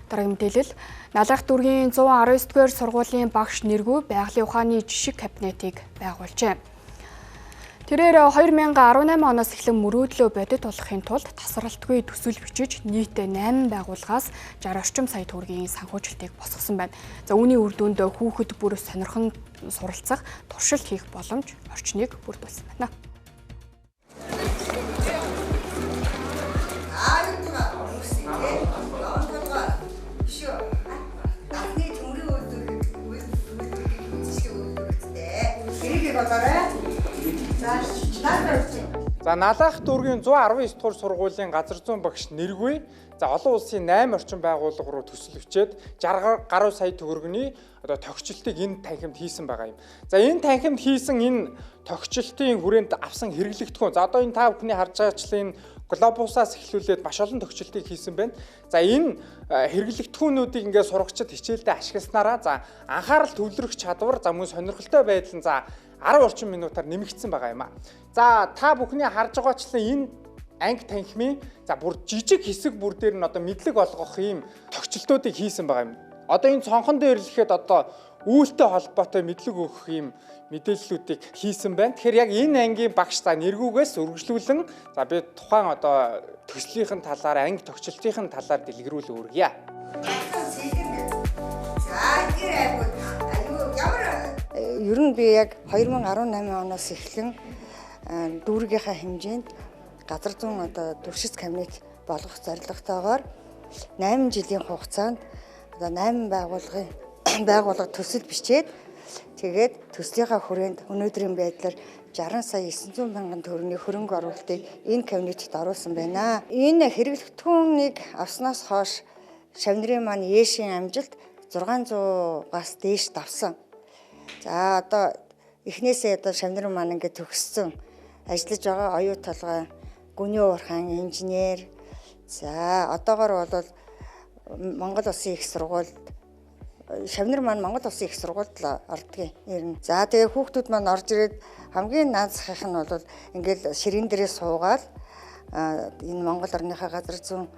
Дараагийн мэдээлэл. Налайх дүүргийн 119 дугаар сургуулийн багш Нэргүй байгалийн ухааны жишг кабинетыг байгуулжээ. Тэрээр 2018 оноос эхлэн мөрөөдлөө бодит болгохын тулд тасралтгүй төсөл бичиж нийт 8 байгууллагаас 60 орчим сая төгрөгийн санхүүжилтийг босгосон байна. За, үүний үр дүнд хүүхэд бүр сонирхон суралцах, туршилт хийх боломж орчныг бүрдүүлсэн байна. За, Налайх дүүргийн 119 дугаар сургуулийн газар зүйн багш Нэргүй за олон улсын 8 орчим байгууллага руу төсөл өчөөд 60 гаруй сая төгрөгийн одоо тохичлтыг энэ танхимд хийсэн байгаа юм. За, энэ танхимд хийсэн энэ тохичлтын хүрээнд авсан хэрэглэгдэхүүн. За, одоо энэ та бүхний харж байгаачлан энэ глобусаас эхлүүлээд маш олон тохичлтыг хийсэн байна. За, энэ хэрэглэгдэхүүнүүдийг ингээд сурагчид хичээлдээ ашигласнараа за анхаарал төвлөрөх чадвар, за мөн сонирхолтой байдал нь за 10 орчим минутаар нэмэгдсэн байгаа юм а. За, та бүхний харж байгаачлан энэ анги танхимын за бүр жижиг хэсэг бүр дээр нь одоо мэдлэг олгох ийм тохичлтуудыг хийсэн байгаа юм. Одоо энэ цонхон дээр ирэхэд одоо үйлтэй холбоотой мэдлэг өгөх ийм мэдээллүүдийг хийсэн байна. Тэгэхээр яг энэ ангийн багш за Нэргүүгээс үргэлжлүүлэн за би тухайн одоо төслийнхэн талаар, анги тохичлтын талаар дэлгэрүүл өргөе. Ер нь би яг 2018 оноос эхлэн дүүргийнхаа хэмжээнд газар зүүн одоо дүршис кабинет болгох зорилготойгоор 8 жилийн хугацаанд одоо 8 байгууллага төсөл бичээд, тэгээд төслийнхаа хүрээнд өнөөдрийн байдлаар 60 сая 900 мянган төгрөгийн хөрөнгө оруулалтыг энэ кабинетэд оруулсан байна. Энэ хэрэглэгдэхүүнийг авснаас хойш шавнырын маань Ээшийн амжилт 600-аас дээш давсан. За, одоо эхнээсээ одоо шавнар маань ингээд төгссөн ажиллаж байгаа оюу толгой, гүний уурхайн инженер. За, одоогор бол Монгол Улсын их сургуульд шавнар маань Монгол Улсын их сургуульд л ордгийн ер нь. За, тэгээ хүүхдүүд маань орж ирээд хамгийн наазахынх нь бол ингээд ширээн дээрээ суугаад энэ Монгол орныхаа газар зүүн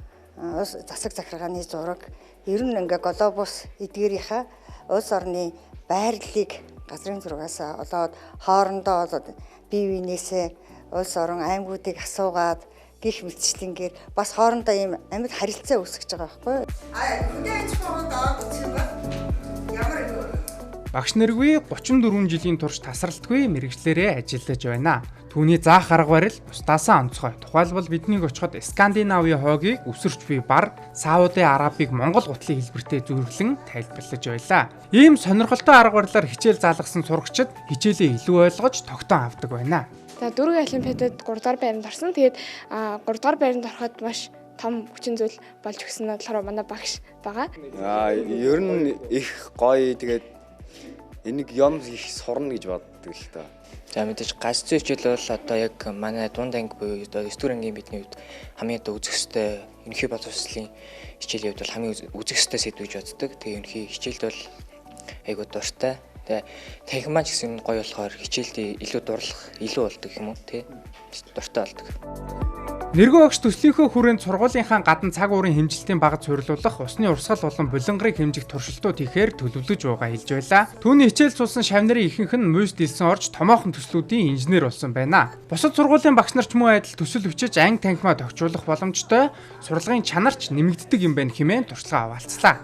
улс засаг захиргааны зураг, ер нь ингээ глобус эдгээрийнхаа улс орны байрлалыг газрын зургаас олоод хоорондоо болоод бие биенээсээ улс орон аймагуудыг асуугаад гих мэтчлэнгээр бас хоорондоо ийм амьд харилцаа үүсгэж байгаа байхгүй юу? Багш Нэргүй 34 жилийн турш тасралтгүй мэргэжлээрээ ажиллаж байна. Түүний заах арга барил бусдаасаа онцгой. Тухайлбал биднийг очиход Скандинавын хойгийг үсэрч буй бар, Саудын Арабыг Монгол гутлын хэлбэртэй зүйрлэн тайлбарлаж байлаа. Ийм сонирхолтой арга барилаар хичээл заалгасан сурагчид хичээлээ илүү ойлгож тогтоон авдаг байна. За, дүүргийн олимпиадад 3 дугаар байранд орсон. Тэгээд 3 дугаар байранд ороход маш том хүчин зүйл болж өгсөн нь болохоор манай багш байгаа. Ер нь их гоё, тэгээд энийг юм их сурна гэж боддог л та. За, мэдээж гац зүйн хичээл бол одоо яг манай дунд анги буюу одоо 9 дугаар ангийн бидний хувьд хамгийн одоо үзэх ёстой ерөнхий боловсролын хичээлийн хувьд бол хамгийн үзэх ёстой сэдв гэж боддог. Тэгээ ерөнхий хичээлд бол айгуу дуртай. Тэгээ танхим маань ч гэсэн гоё болохоор хичээлдээ илүү дурлах, илүү болдог юм уу тий? Дуртай болдог. Нэргүй багш төслийнхөө хүрээнд сургуулийнхаа гадна цаг уурын хэмжилтийн багц суйрлуулах, усны урсгал болон булангарыг хэмжих туршилтууд хийхээр төлөвлөж байгаа хэлж байлаа. Түүний хичээл суусан шавнырын ихэнх нь муйс дэлсэн орж томоохон төслүүдийн инженер болсон байна. Бусад сургуулийн багш нар ч мөн адил төсөл өчөж анги танхимаа тохижуулах боломжтой, сурлагын чанарч нэмэгддэг юм байна хэмээн туршлага хаваалцлаа.